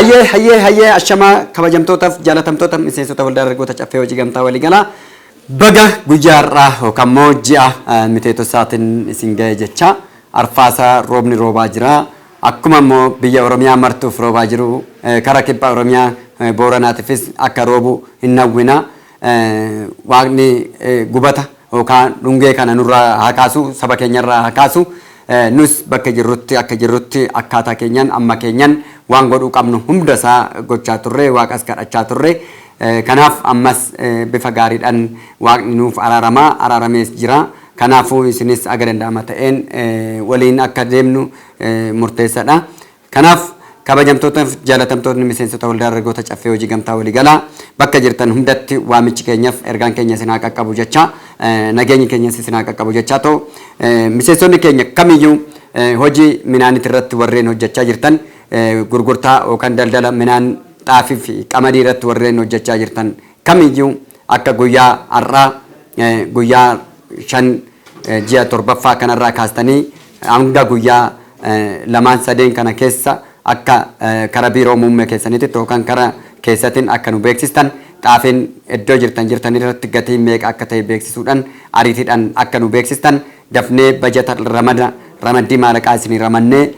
Hayyee, hayyee, hayyee, ashamaa kabajamtootaaf jaalatamtoota miseensota Waldaa Dargaggoota Caffee Hojii Gamtaa Waliigalaa, baga guyyaa har'aa yookaan immoo ji'a miteetosaatiin isin ga'e jecha. Arfaasaa roobni roobaa jira. Akkuma immoo biyya Oromiyaa martuuf roobaa jiru, kara kibba Oromiyaa Booranaatiifis akka roobu hin hawwina. Waaqni gubata yookaan dhungee kana nurraa haa kaasu, saba keenyarraa haa kaasu. Nus bakka jirrutti, akka jirrutti, akkaataa keenyan, amma keenyan waan godhuu qabnu hunda isaa gochaa turre, waaqas kadhachaa turre. Kanaaf ammas bifa gaariidhaan waaqni nuuf araaramaa, araaramees jira. Kanaafuu isinis aga danda'ama ta'een waliin akka deemnu murteessadha. Kanaaf kabajamtootaaf jaalatamtootni miseensota Waldaa Dargaggoota Caffee Hojii Gamtaa Waliigalaa, bakka jirtan hundatti waamichi keenyaaf ergaan keenya isin haa qaqqabu jecha, nageenyi keenyas isin haa qaqqabu jechaa ta'u, miseensonni keenya kamiyyuu hojii midhaaniiti irratti warreen hojjechaa jirtan, gurgurtaa yookaan daldala midhaan xaafii fi qamadii irratti warreen hojjechaa jirtan kamiyyuu, akka guyyaa har'aa guyyaa 5 ji'a 7ffaa kanarraa kaastanii hanga guyyaa lamaan sadeen kana keessa akka kara biiroo muummee keessaniitti yookaan kara keessatiin akka nu beeksistan, xaafiin iddoo jirtan jirtan irratti gatii meeqa akka ta'e beeksisuudhaan ariitiidhaan akka nu beeksistan, dafnee bajata ramada ramaddii maallaqaa isinii ramannee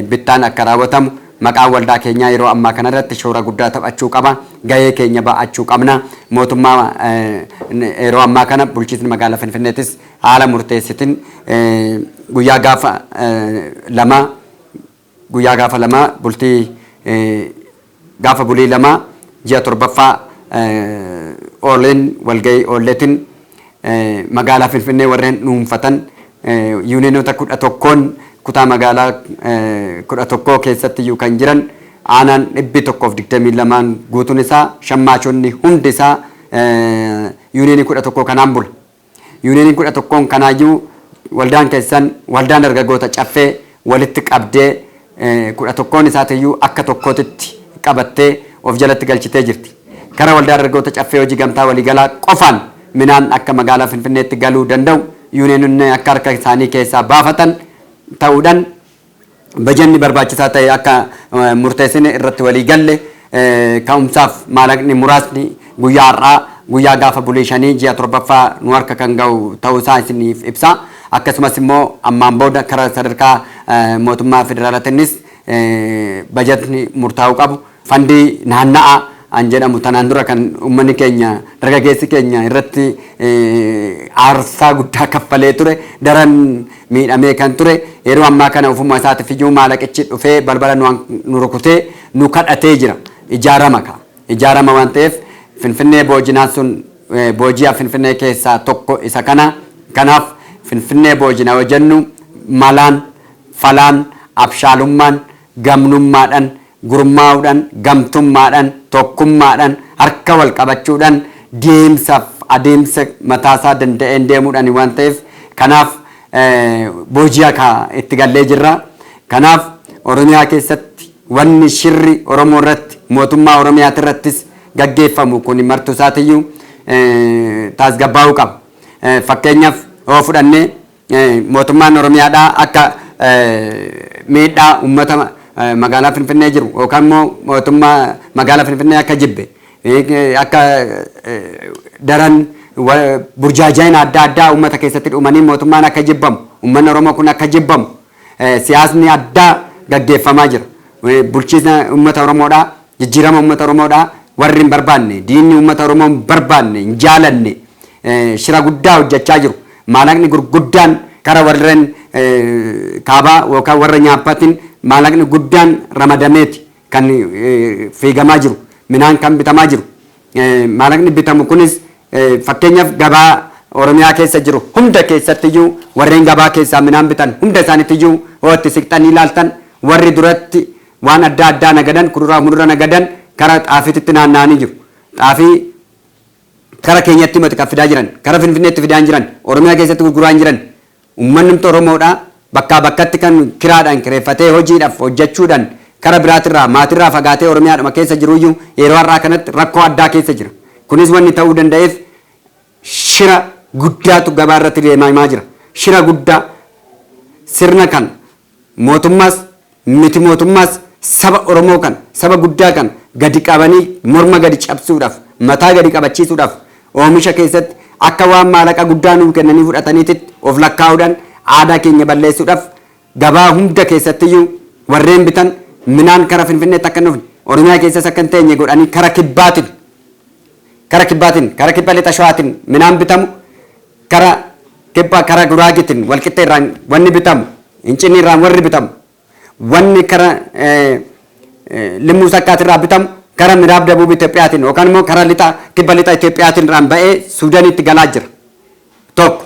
bittaan akka raawwatamu. Maqaan waldaa keenyaa yeroo ammaa kanarratti shoora guddaa taphachuu qaba. Gahee keenya ba'achuu qabna. Mootummaa yeroo ammaa kana bulchiinsi magaalaa Finfinneetis haala murteessitiin guyyaa gaafa 2, guyyaa gaafa 2, bultii gaafa bulii 2 ji'a 7ffaa ooleen walgahii oolleetiin magaalaa Finfinnee warreen dhuunfatan yuuniyenoota 11n kutaa magaalaa 11 keessatti iyyuu kan jiran aanaan 122n guutuun isaa, shammaachonni hundi isaa yuuniyenii 11 kanaan bula. Yuuniyeniin 11n kanaayyuu waldaan keessan, Waldaan Dargaggoota Caffee, walitti qabdee 11n isaatiyyuu akka tokkootitti qabattee of jalatti galchitee jirti. Kara Waldaa Dargaggoota Caffee Hojii Gamtaa Waliigalaa qofaan midhaan akka magaalaa Finfinneetti galuu danda'u yuuniyenonni akka harka isaanii keessaa baafatan ta'uudhaan bajanni barbaachisaa ta'e akka murteessine irratti walii galle. Ka'umsaaf maalaqni muraasni guyyaa har'aa guyyaa gaafa bulii 5 ji'a 7ffaa nu harka kan ga'u ta'uu isaa isiniif ibsa. Akkasumas immoo ammaan booda kara sadarkaa mootummaa federaalaatiinis bajatni murtaa'uu qabu. Fandii naanna'a an jedhamu tanaan dura kan uummanni keenya, dargaggeessi keenya irratti aarsaa guddaa kaffalee ture, daran miidhamee kan ture, yeroo ammaa kana ofuma isaatiif iyyuu maalaqichi dhufee balbala nu rukutee nu kadhatee jira. Ijaarama ka. Ijaarama waan ta'eef Finfinnee boojinaan sun booji'a Finfinnee keessaa tokko isa kana. Kanaaf Finfinnee boojina yoo jennu malaan, falaan, abshaalummaan, gamnummaadhaan, gurmaa'uudhaan, gamtummaadhaan, tokkummaadhaan, harka wal qabachuudhaan, deemsaaf adeemsa mataasaa danda'een deemuudhaan waan ta'eef, kanaaf booji'a ka itti gallee jirra. Kanaaf Oromiyaa keessatti wanni shirri Oromoo irratti, mootummaa Oromiyaati irrattis gaggeeffamu kun martuu isaatiyyuu taasgabbaa'uu qaba. Fakkeenyaaf yoo fudhannee, mootummaan Oromiyaadhaa akka miidhaa uummata magaalaa Finfinnee jiru yookaan immoo mootummaa magaalaa Finfinnee akka jibbe, akka daran burjaaja'ina adda addaa uummata keessatti dhumanii mootummaan akka jibbamu, uummanni Oromoo kun akka jibbamu siyaasni addaa gaggeeffamaa jira. Bulchiinsa uummata Oromoodhaa, jijjiirama uummata Oromoodhaa warri hin barbaanne, diinni uummata Oromoo hin barbaanne, hin jaalanne shira guddaa hojjechaa jiru. Maalaqni gurguddaan kara warreen kaabaa yookaan warra nyaappaatiin maalaqni guddaan ramadameeti kan fiigamaa jiru. Midhaan kan bitamaa jiru. Maalaqni bitamu kunis fakkeenyaaf gabaa Oromiyaa keessa jiru hunda keessattiyyuu warreen gabaa keessaa midhaan bitan hunda isaaniittiyuu hoo itti siqxanii ilaaltan, warri duratti waan adda addaa nagadan, kuduraa muduraa nagadan, kara xaafiititti naanna'anii jiru. Xaafii kara keenyatti mati kan fidaa jiran, kara Finfinneetti fidaa hin jiran, Oromiyaa keessatti gurguraa hin jiran. Uummanni Oromoodhaa bakkaa bakkatti kan kiraadhaan kireeffatee hojiidhaaf hojjechuudhaan kara biraatirraa maatirraa fagaatee Oromiyaadhuma keessa jiruyyuu yeroo har'aa kanatti rakkoo addaa keessa jira. Kunis wanni ta'uu danda'eef shira guddaatu gabaa irratti deemaa jira. Shira guddaa sirna kan mootummaas miti mootummaas Saba Oromoo kan saba guddaa kan gadi qabanii morma gadi cabsuudhaaf, mataa gadi qabachiisuudhaaf, oomisha keessatti akka waan maallaqa guddaa nuu kennanii fudhataniititti of lakkaa'uudhaan aadaa keenya balleessuudhaaf gabaa hunda keessattiyyuu warreen bitan midhaan kara Finfinneetti akka hin dhufne, Oromiyaa keessas akka hin teenye godhanii kara kibbaatiin kara kibba lixa Shawaatiin midhaan bitamu, kara kibba kara Guraagitiin Walqixxee irraan wanni bitamu, Hincinni irraan warri bitamu, wanni kara Limmuu Sakkaatirraa bitamu kara miraab dabuub Itoophiyaatiin yookaan immoo kara lixa kibba lixa Itoophiyaatiin irraan ba'ee Suudaanitti galaa jira. Tokko.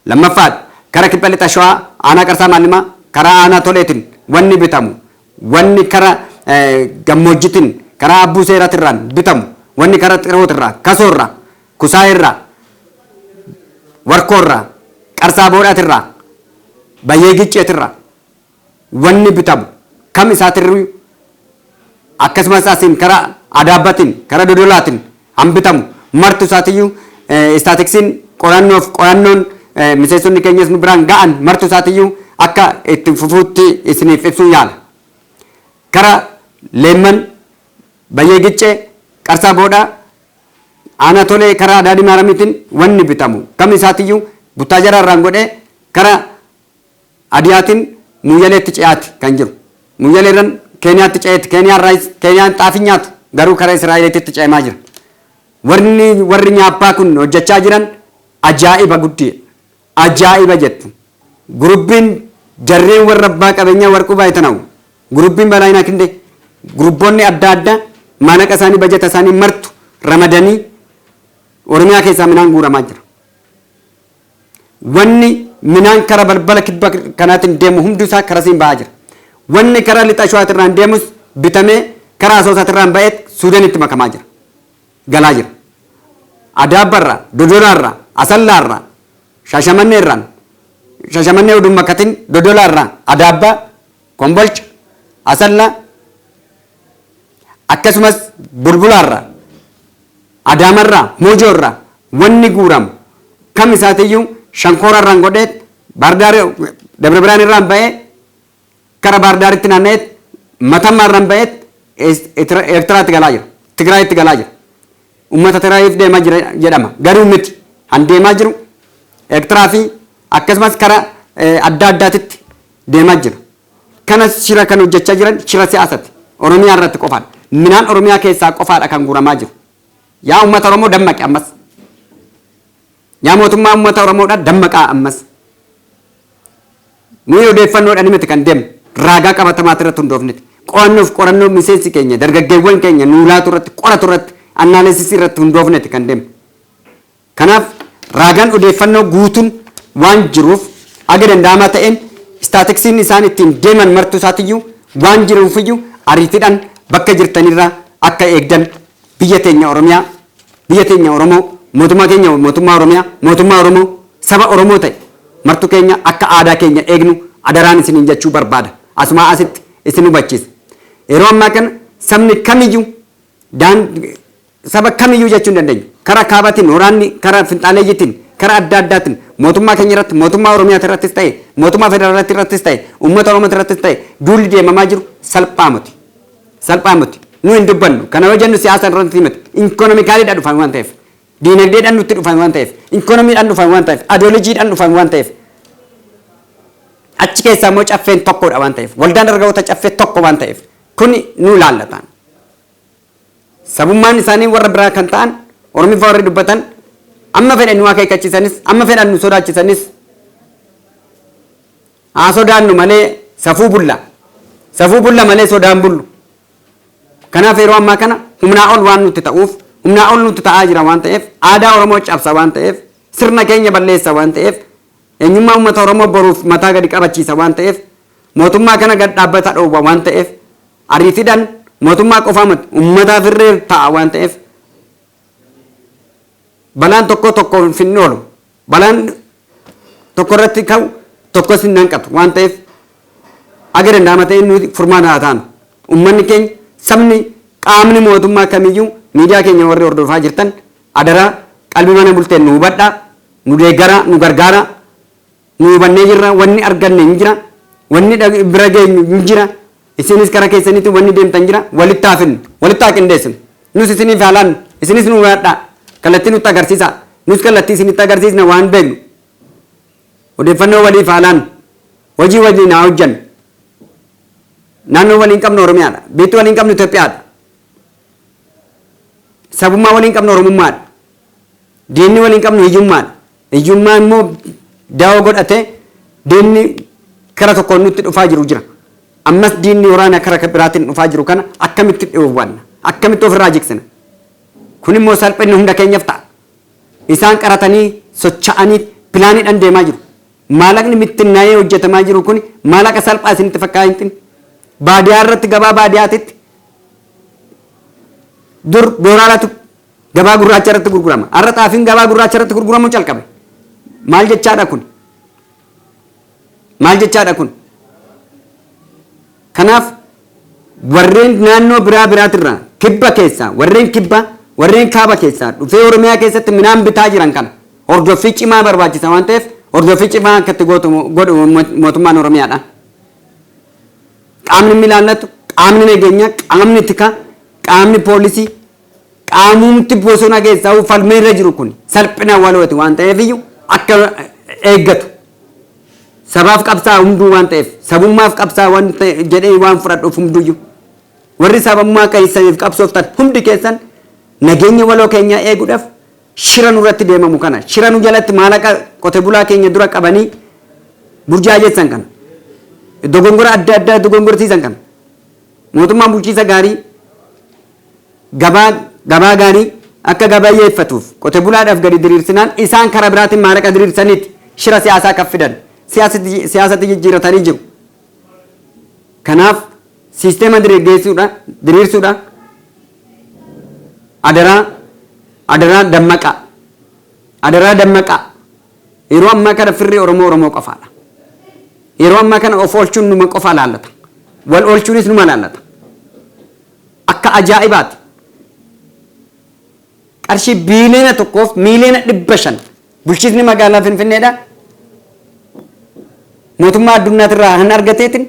Lammaffaa, kara kibba lixa Shawaa aanaa Qarsaa Maallimaa karaa aanaa Toleetiin wanni bitamu, wanni kara gammoojjitiin karaa Abbuu Seeratirraan bitamu, wanni kara Xirootirraa, Kasoorraa, Kusaayirraa, Warkoorraa, Qarsaa Boodhaatirraa, Bayyee Gicceetirraa wanni bitamu kam isaatirru, akkasumas asiin karaa Adaabbatiin kara Dodolaatiin han bitamu martu isaatiyyuu istaatiksiin qorannoof qorannoon miseensonni keenyas nu biraan ga'an martu isaatiyyuu akka itti fufuutti isiniif ibsuu yaala. Kara Leemman, Bayyee Giccee, Qarsaa Boodhaa, aanaa Tolee karaa Adaadii Maaramiitiin wanni bitamu kam isaatiyyuu Buttaajara irraan godhee kara Adiyaatiin Muyyaleetti ce'aati kan jiru. Muyyaleerran Keeniyaatti ce'eeti. Keeniyaan raayis Keeniyaan xaafii nyaatu garuu kara Israa'eliitti ce'amaa jira. Warri nyaappaa kun hojjechaa jiran ajaa'iba guddii ajaa'iba jettu. Gurubbiin jarreen warra abbaa qabeenyaa Warquu Baayitanawu, gurubbiin Balaayinaa Kindee, gurubboonni adda addaa maallaqa isaanii, bajata isaanii martu ramadanii Oromiyaa keessaa midhaan guuramaa jira. Wanni midhaan kara balbala kibba kanaatiin deemu hundi isaa karasiin ba'aa jira. Wanni kara lixa Shawaatirraan deemus bitamee karaa Asoosaatirraan ba'ee Suudaanitti makamaa jira. Galaa jira. Adaabbarraa, Dodolaarraa, Asallaarraa, Shaashamanneerraan, Shaashamannee oduu makatin Dodolaarraa, Adaabbaa, Kombolcha, Asallaa, akkasumas Bulbulaarraa, Adaamarraa, Mojoorraa wanni guuramu kam isaatiyyuu Shankoorarraan godhee Baardaar Dabra Birhaan irraan ba'ee kara Baardaaritti naanna'ee Matammaarraan ba'ee Eertiraatti galaa jira. Tigraayitti galaa jira. Uummata Tigraayiif deemaa jira jedhama. Garuu miti. Han deemaa jiru Eertiraa fi akkasumas kara adda addaatitti deemaa jira. Kana shira kan hojjechaa jiran shira siyaasati. Oromiyaa irratti qofaadha. Midhaan Oromiyaa keessaa qofaadha kan guuramaa jiru. Yaa uummata Oromoo, dammaqe ammas. Yaa mootummaa uummata Oromoodha, dammaqaa ammas. Nuyi odeeffannoodhaan miti kan deemnu. Raagaa qabatamaati irratti hundoofniti. Qo'annoof qorannoo miseensi keenya, dargaggeewwan keenya nuu laatu irratti, qoratu irratti, analysis irratti hundoofniti kan deemnu. Kanaaf raagaan odeeffannoo guutuun waan jiruuf, aga danda'amaa ta'een istaatiksiin isaan ittiin deeman martuu isaatiyyuu waan jiruufiyyuu ariitiidhaan bakka jirtanirraa akka eegdan, biyya teenya Oromiyaa, biyya teenya Oromoo, mootummaa keenya, mootummaa Oromiyaa, mootummaa Oromoo, saba Oromoo ta'e martu keenya akka aadaa keenya eegnu adaraan isiniin jechuu barbaada. Asumaa asitti isin hubachiisa. Yeroo ammaa kana sabni kamiyyuu saba kamiyyuu jechuu hin dandeenyu. Karaa kaabatiin waraanni karaa finxaaleeyyitiin karaa adda addaatiin mootummaa keenya irratti, mootummaa Oromiyaa irrattis ta'e, mootummaa federaalaa irrattis ta'e, uummata Oromoo irrattis ta'e duulli deemamaa jiru salphaa miti. Salphaa miti. Nu hin dubbannu. Kana yoo jennu siyaasa irratti miti. Economically dhufan waan ta'eef. Diinagdeedhaan nutti dhufan waan ta'eef. Ikoonomiidhaan dhufan waan ta'eef. Ideologydhaan dhufan waan ta'eef. Achi keessaa immoo Caffeen tokkodha waan ta'eef. Waldaan dargaggoota Caffee tokko waan ta'eef. Kuni nu ilaallatan. Sabummaan isaanii warra biraa kan ta'an, Oromiffaa warri dubbatan, amma fedhan nu akeekkachiisanis, amma fedhan nu sodaachisanis, haa sodaannu malee safuu bulla. Safuu bulla malee sodaan bullu. Kanaaf yeroo ammaa kana humnaa ol waan nutti ta'uuf, humnaa ol nutti ta'aa jira waan ta'eef, aadaa Oromoo cabsa waan ta'eef, sirna keenya balleessa waan ta'eef, eenyummaa uummata Oromoo boruuf mataa gadi qabachiisa waan ta'eef, mootummaa kana gad dhaabbata dhoowwa waan ta'eef, ariitiidhaan mootummaa qofaa miti uummataaf irree ta'a waan ta'eef, balaan tokko tokko hin oolu. Balaan tokko irratti ka'u tokkos hin hanqatu waan ta'eef, aga danda'ama ta'e nuti furmaata haa taanu. Uummanni keenya, sabni, qaamni mootummaa kamiyyuu, miidiyaa keenya warri hordofaa jirtan, adaraa qalbii mana bulteen nu hubadhaa, nu deeggaraa, nu gargaaraa. Nu hubannee jirra, wanni arganne hin jira, wanni bira geenyu hin jira. Isinis kara keessanitti wanni deemtan jira, walitti haa finnu, walitti haa qindeessinu. Nus isiniif haa laannu, isinis nu laadhaa. Kallattii nutti agarsiisaa. Nus kallattii isinitti agarsiisna waan beeknu. Odeeffannoo waliif haa laannu. Hojii waliin haa hojjennu. Naannoo waliin qabnu Oromiyaadha. Biitti waliin qabnu Itoophiyaadha. Sabummaa waliin qabnu Oromummaadha. Diinni waliin qabnu hiyyummaadha. Hiyyummaa immoo daawoo godhatee diinni kara tokkoon nutti dhufaa jiru jira. Ammas diinni waraana kara biraatiin dhufaa jiru kana akkamitti dhoowwanna? Akkamitti ofirraa jigsina? Kun immoo salphinni hunda keenyaaf ta'a. Isaan qaratanii socha'anii pilaaniidhaan deemaa jiru. Maallaqni bittinnaa'ee hojjetamaa jiru kun maallaqa salphaa isinitti fakkaatin. Baadiyaa irratti, gabaa baadiyaatitti dur dooraalatu gabaa gurraacha irratti gurgurama. Har'a xaafiin gabaa gurraacha irratti gurguramuu calqabe. Maal jechaadha kun? Maal jechaadha kun? Kanaaf warreen naannoo biraa biraatirraa, kibba keessaa, warreen kibba, warreen kaaba keessaa dhufee Oromiyaa keessatti midhaan bitaa jiran kana hordoffii cimaa barbaachisa waan ta'eef, hordoffii cimaa akka itti godhu mootummaan Oromiyaadha. Qaamni inni ilaallatu, qaamni nageenyaa, qaamni tikaa, qaamni poolisii, qaamumti bosona keessaa falmee irra jiru kun salphina walooti waan ta'eef iyyuu akka eeggatu. Sabaaf qabsaa hunduu waan ta'eef, sabummaaf qabsaa waan ta'e jedhee waan fudhadhuuf, hunduyyuu warri sabummaa keessaniif qabsooftan hundi keessan nageenya waloo keenyaa eeguudhaaf, shira nurratti deemamu kana, shira nu jalatti maallaqa qote bulaa keenya dura qabanii burjaajessan kana, dogongora adda addaa dogongorsiisan kana, mootummaan bulchiisa gaarii, gabaa gaarii akka gabayyeeffatuuf qote bulaadhaaf gadi diriirsinaan, isaan karaa biraatiin maallaqa diriirsaniiti shira siyaasaa kan fidan, siyaasatti jijjiiratanii jiru. Kanaaf siisteema diriirsuudha. Adaraa, adaraa dammaqaa. Adaraa dammaqaa. Yeroo ammaa kana firri Oromoo Oromoo qofaadha. Yeroo ammaa kana of oolchuun numa qofa laallata. Wal oolchuunis numa laallata. Akka ajaa'ibaati. Qarshii 1,500,000,000 bulchiisni magaalaa Finfinneedha. Mootummaa addunyaatirraa han argateetiin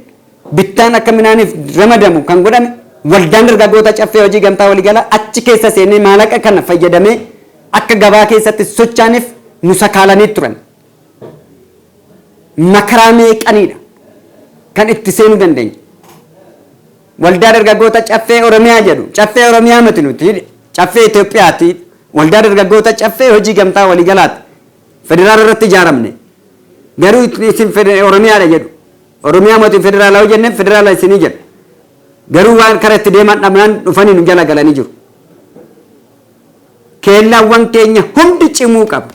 bittaan akka midhaaniif ramadamu kan godhame, waldaan dargaggoota Caffee Hojii Gamtaa Waliigalaa achi keessa seenee maallaqa kana fayyadamee akka gabaa keessatti sochaaniif nu sakaalanii turan. Makaraa meeqaniidha kan itti seenuu dandeenya. Waldaa dargaggoota Caffee Oromiyaa jedhu, Caffee Oromiyaa miti, nuti Caffee Itoophiyaati. Waldaa dargaggoota Caffee Hojii Gamtaa Waliigalaati. Federaala irratti ijaaramne. Garuu isin Oromiyaadha jedhu. Oromiyaa mootiin federaalaa hojjenne, jennee federaala isinii jedhu. Garuu waan kara itti deeman dhabnaan dhufanii nu jala galanii jiru. Keellaawwan keenya hundi cimuu qaba.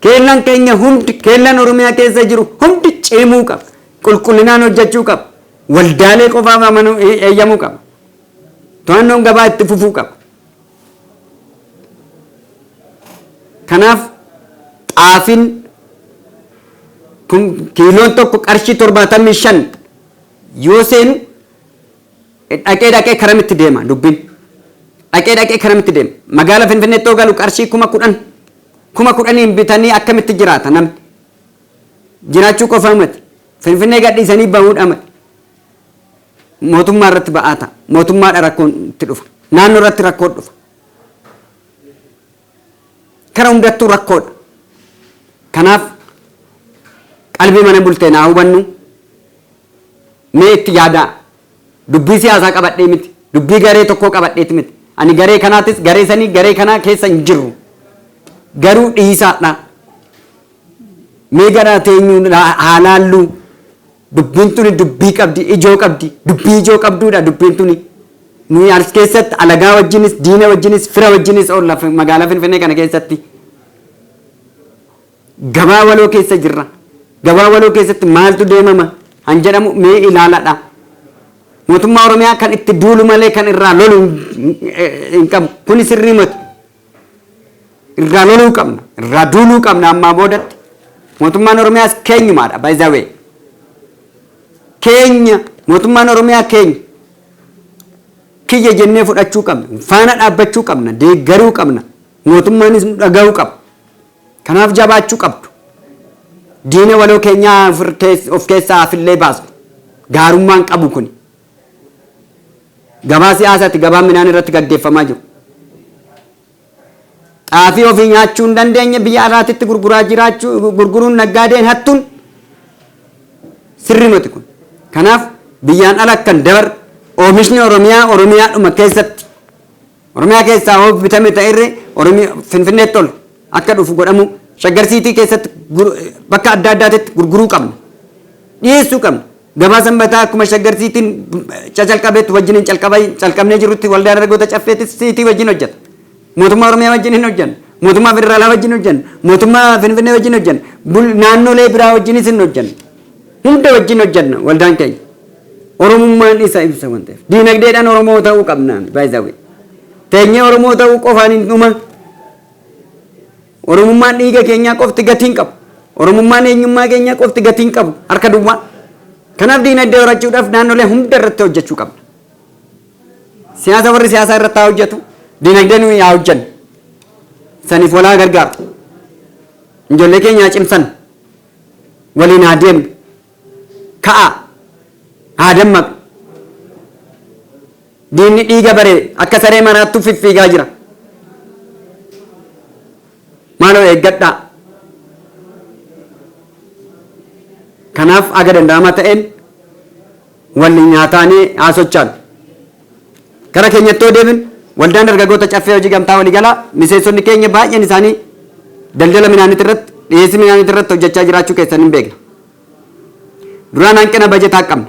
Keellaan keenya hundi, keellaan Oromiyaa keessa jiru hundi cimuu qaba. Qulqullinaan hojjechuu qaba. Waldaalee qofaaf amanuu eeyyamuu qaba. To'annoon gabaa itti fufuu qaba. Kanaaf xaafiin kun kiiloon tokko qarshii 75 yoo seenu, dhaqee dhaqee karamitti deema dubbiin? Dhaqee dhaqee karamitti deema? Magaala Finfinneetti yoo galu qarshii 10,000, 10,000n bitanii akkamitti jiraata namni? Jiraachuu qofa miti. Finfinnee gadhiisanii bahuudha miti. Mootummaa irratti ba'aa ta'a. Mootummaadha rakkoon itti dhufa. Naannoo irratti rakkoon dhufa. Kara hundattuu rakkoodha. Kanaaf qalbii mana bultee naa hubannu, mee itti yaadaa. Dubbii siyaasaa qabadhee miti. Dubbii garee tokkoo qabadheeti miti. Ani garee kanaatis, garee sanii, garee kanaa keessa hin jiru. Garuu dhiisaadha. Mee gara teenyuu haa laalluu. Dubbiin tuni dubbii qabdi, ijoo qabdi. Dubbii ijoo qabduudha dubbiin tuni. Nuyi as keessatti alagaa wajjinis, diina wajjinis, fira wajjinis oolla magaalaa Finfinnee kana keessatti. Gabaa waloo keessa jirra. Gabaa waloo keessatti maaltu deemama han jedhamu mee ilaaladha. Mootummaa Oromiyaa kan itti duulu malee kan irraa lolu hin qabu. Kuni sirrii miti. Irraa loluu qabna. Irraa duuluu qabna ammaa boodatti. Mootummaan Oromiyaas keenyumaadha, by the way. Keenya, mootummaan Oromiyaa keenya. Kiyya jennee fudhachuu qabna. Faana dhaabbachuu qabna. Deeggaruu qabna. Mootummaanis nu dhaga'uu qaba. Kanaaf jabaachuu qabdu. Diina waloo keenyaa of keessaa hafillee baasnu. Gaarummaan qabu kuni. Gabaa siyaasaatti gabaan midhaan irratti gaggeeffamaa jiru. Xaafii ofii nyaachuu hin dandeenye biyya alaatitti gurguraa jiraachuu, gurguruun, naggaadeen hattuun sirrii miti kun. Kanaaf biyyaan ala kan dabar oomishni Oromiyaa Oromiyaadhuma keessatti, Oromiyaa keessaa hoo bitame ta'erre Finfinneetti ol akka dhufu godhamu, Shaggar Siitii keessatti, bakka adda addaatitti gurguruu qabna. Dhiyeessuu qabna. Gabaa sanbataa akkuma Shaggar Siitiin cacalqabeetti wajjin calqabnee jirutti Waldaan Dargaggoota Caffeetti Siitii wajjin hojjeta. Mootummaa Oromiyaa wajjin hin hojjennu. Mootummaa federaalaa wajjin hojjennu. Mootummaa Finfinnee wajjin hojjennu. Naannolee biraa wajjinis hin hojjennu. Hunda wajjin hojjenna waldaan keenya. Oromummaan isa ibsa waan ta'eef. Diinagdeedhaan Oromoo ta'uu qabnaan baay'ee. Teenyee Oromoo ta'uu qofaan hin dhuma. Oromummaan dhiiga keenyaa qofti gatii hin qabu. Oromummaan eenyummaa keenyaa qofti gatii hin qabu. Harka duwwaa. Kanaaf diinagdee horachuudhaaf naannolee hunda irratti hojjechuu qabna. Siyaasa warri siyaasaa irratti haa hojjetu. Diinagdee nuyi haa hojjennu. Saniif walaa gargaaru. Ijoollee keenya haa cimsan. Waliin haa deemnu. Ka'a. Haa dammaqnu. Diinni dhiiga bare akka saree maraattuu fiffiigaa jira. Maaloo eeggadhaa. Kanaaf aga danda'ama ta'een walli nyaataanii haa socho'an. Gara keenyatti yoo deebin, Waldaan Dargaggoota Caffee Hojii Gamtaa Waliigalaa miseensonni keenya baay'een isaanii daldala midhaaniiti irratti, dhiyeessii midhaaniiti irratti hojjechaa jiraachuu keessan hin beekna. Duraan hanqina bajetaa qabna.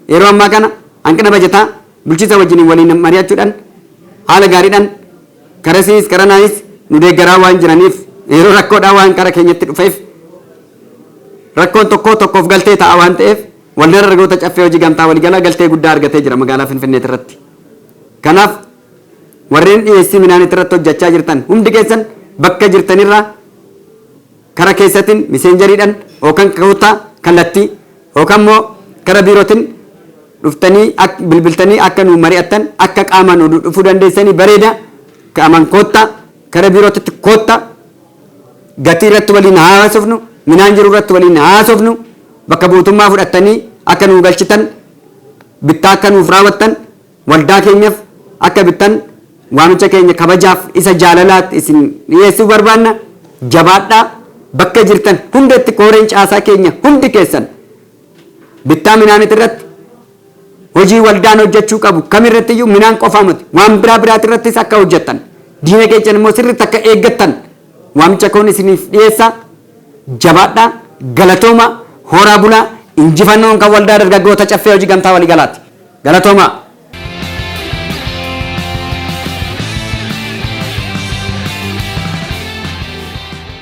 Yeroo ammaa kana hanqina bajetaa bulchiinsa wajjin waliin mari'achuudhaan haala gaariidhaan karasiis karanaanis nu deeggaraa waan jiraniif, yeroo rakkoodhaa waan kara keenyatti dhufeef, rakkoon tokko tokkoof galtee ta'a waan ta'eef, Waldaan Dargaggoota Caffee Hojii Gamtaa Waliigalaa galtee guddaa argatee jira magaalaa Finfinneet irratti. Kanaaf warreen dhiyeessii midhaaniitti irratti hojjechaa jirtan hundi keessan bakka jirtanirraa kara keessatiin miseenjariidhaan yookaan koottaa kallattii yookaan immoo kara biirootiin dhuftanii bilbiltanii akka nu mari'attan, akka qaamaan nu dhufuu dandeessanii bareeda. Qaamaan koottaa, kara biirootitti koottaa, gatii irratti waliin haa haasofnu, midhaan jiru irratti waliin haa haasofnu. Bakka buutummaa fudhattanii akka nu galchitan, bittaa akka nuuf raawwattan, waldaa keenyaaf akka bittan waamicha keenya kabajaaf isa jaalalaatti isin dhiyeessuu barbaanna. Jabaadhaa. Bakka jirtan hundatti kooreen caasaa keenya hundi keessan bittaa midhaaniiti irratti hojii waldaan hojjechuu qabu kamirratti iyyuu, midhaan qofaa miti, waan biraa biraati irrattis akka hojjettan, diina keessan immoo sirriitti akka eeggattan waamicha koon isiniif dhiyeessa. Jabaadhaa, galatooma, horaa bulaa. Injifannoon kan Waldaa Dargaggoota Caffee Hojii Gamtaa Waliigalaati. Galatooma.